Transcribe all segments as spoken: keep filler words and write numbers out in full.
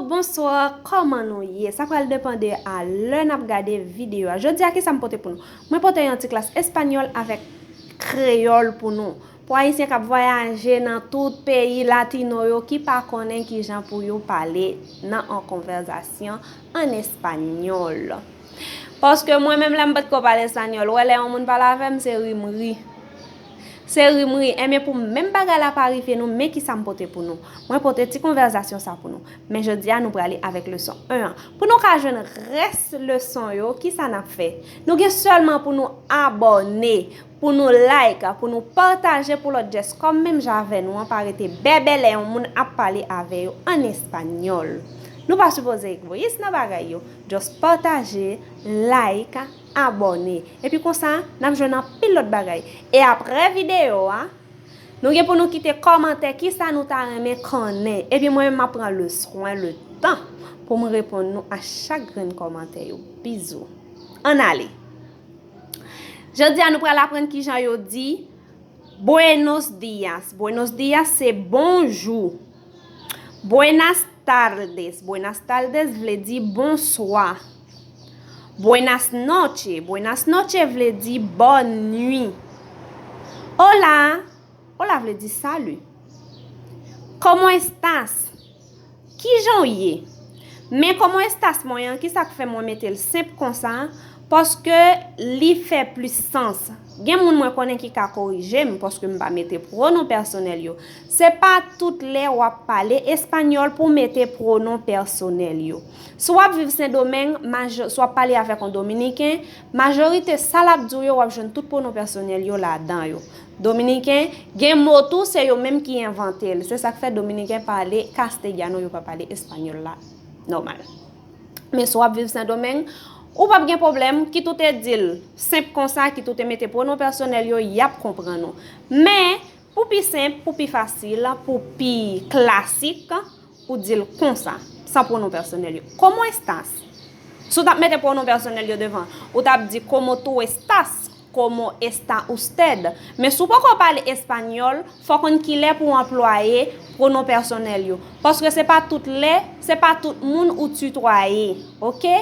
Bonswa, kòman nou ye? Sa pral depann de a lè n ap gade videyo a. Jodi a, kisa m pote pou nou? Mwen pote yon ti klas espanyòl avèk kreyòl pou nou. Pou Ayisyen k ap vwayaje nan tout peyi latino yo ki pa konnen kijan pou yo pale nan yon konvèsasyon an espanyòl. Paske mwen menm, lè m potko pale espanyòl, ou wè, lè yon moun pale avè m, se ri m ri. Se ri m ri. Enben, pou menm bagay la pa rive nou, men kisa m pote pou nou. Mwen pote ti konvèsasyon sa pou nou. Men jodi a, nou prale avèk leson en an. Pou nou ka jwenn rès leson yo, kisa n ap fè? Nou gen sèlman pou nou abòne, pou nou like, pou nou pataje pou lòt Djès kòm menm jan avè nou an pa rete bèbè lè yon moun ap pale avè yo an espanyòl. Nou pa sipoze egoyis nan bagay yo. Just pataje, like, abòne. Epi konsa, n ap jwenn anpil lòt bagay. E apre videyo a, nou gen pou nou kite kòmantè kisa nou ta renmen konnen. Epi mwen menm m ap pran le swen, le tan pou m reponn nou a chak grenn kòmantè yo. Bizou. Ann ale. Jodi a nou pral aprann kijan yo di buenos días. Buenos días se bonjou. Buenas tardes. Buenas tardes vle di bonswa. Buenas noches. Buenas noches vle di bòn nwi. Hola. Hola vle di salut. ¿Cómo estás? Kijan w ye? Men "cómo estás" mwen an, kisa k fè mwen mete l senp konsa? Paske li fè plis sans. Gen moun mwen konnen ki ka korije m, paske m pa mete pwonon pèsonèl yo. Se pa tout lè w ap pale espanyòl pou w mete pwonon pèsonèl yo. Si w ap viv Sendomeng, majo-, si w ap pale avèk yon dominiken, majorite sa l ap di w yo, w ap jwenn tout pwonon pèsonèl yo ladan yo. Dominiken, gen mo tou, se yo menm ki envante l. Se sa k fè dominiken pale castellano, yo pa pale espanyòl la nòmal. Men si w ap viv Sendomeng, ou p ap gen pwoblèm, kit ou te di l senp konsa, kit ou te mete pwonon pèsonèl yo, y ap konprann ou. Men, pou pi senp, pou pi fasil, pou pi klasik, ou di l konsa, san pwonon pèsonèl yo. ¿Cómo estás? Si w t ap mete pwonon pèsonèl yo devan, ou t ap di "cómo tú estás", "cómo está usted". Men si w poko pale espanyòl, fò w konn kilè pou w anplwaye pwonon pèsonèl yo. Paske se pa tout lè, se pa tout moun ou titwaye, oke?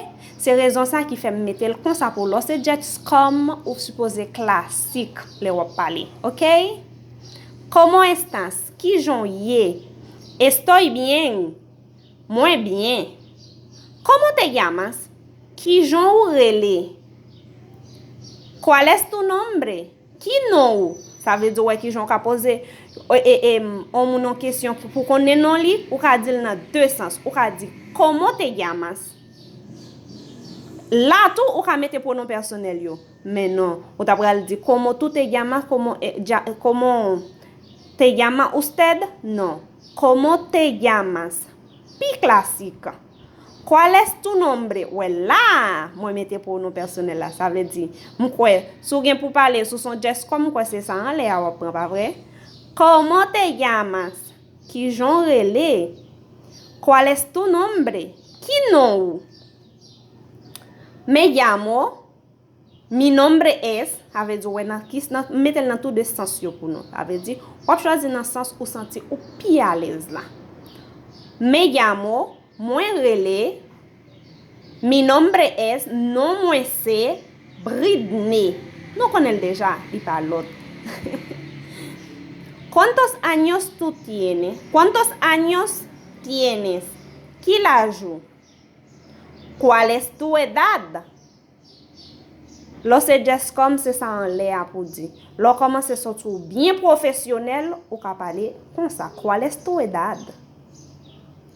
Se rezon sa ki fè m mete l konsa pou lòs e djèts kòm ou sipoze klasik lè w ap pale, oke? ¿Cómo estás? Kijan w ye? Estoy bien. Mwen byen. ¿Cómo te llamas? Kijan w rele? ¿Cuál es tu nombre? Ki non ou? Sa vle di, w wè kijan w ka poze, e, e, e, m, on moun yon kesyon pou, pou konnen non li, ou ka di l nan de sans. Ou ka di, "¿Cómo te llamas?" La tou, ou ka mete pwonon pèsonèl yo. Men non, ou ta pral di, "¿Cómo tú te llamas?" "¿Cómo, eh, ya-, cómo te llama usted?" Non. "¿Cómo te llamas?" Pi klasik. "¿Cuál es tu nombre?" Wè la, mwen mete pwonon pèsonèl la. Sa vle di, m kwè, si w gen pou pale, si w se yon djès kòm, m kwè se sa anlè a w ap pran, pa vre? "¿Cómo te llamas?" Kijan w rele? "¿Cuál es tu nombre?" Ki non ou? "Me llamo", "Mi nombre es", sa vle di, w wè nan kis, nan, m mete l nan tou de sans yo pou nou. Sa vle di, w ap chwazi nan sans ou santi ou pi alèz la. "Me llamo", mwen rele. "Mi nombre es", non mwen se Britney. Nou konnen l deja, li pa lòt. "¿Cuántos años tú tienes?" "¿Cuántos años tienes?" Ki laj ou? "¿Cuál es tu edad?" Lè w se djès kòm, se sa anlè a pou di. Lè w kòmanse santi w byen pwofesyonèl, ou ka pale konsa, "¿Cuál es tu edad?"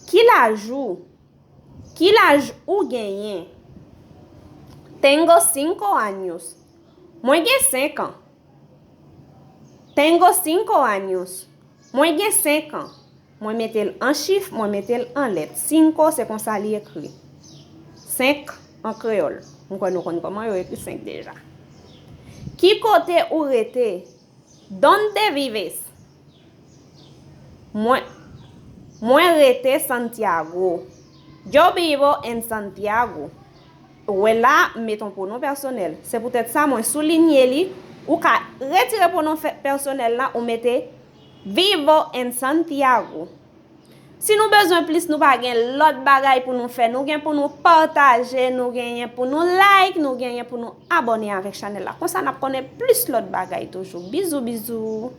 Ki laj ou? Ki laj ou genyen? "Tengo cinco años." Mwen gen senk an. "Tengo cinco años." Mwen gen senk an. Mwen mete l an chif, mwen mete l an lèt. Cinco, se konsa li ekri. Senk an kreyòl. M kwè nou konn kòman yo ekri senk deja. Ki kote ou rete? "¿Dónde vives?" Mwen, mwen rete Santiago. "Yo vivo en Santiago." Ou wè la, m met yon pwonon pèsonèl. Se poutèt sa mwen soulinye li. Ou ka retire pwonon fè-, pèsonèl la, ou mete "Vivo en Santiago." Si nou bezwen plis, nou pa gen lòt bagay pou nou fè. Nou gen pou nou pataje, nou genyen pou nou like, nou genyen pou nou abòne avèk chanèl la. Konsa n ap konnen plis lòt bagay toujou. Bizou, bizou.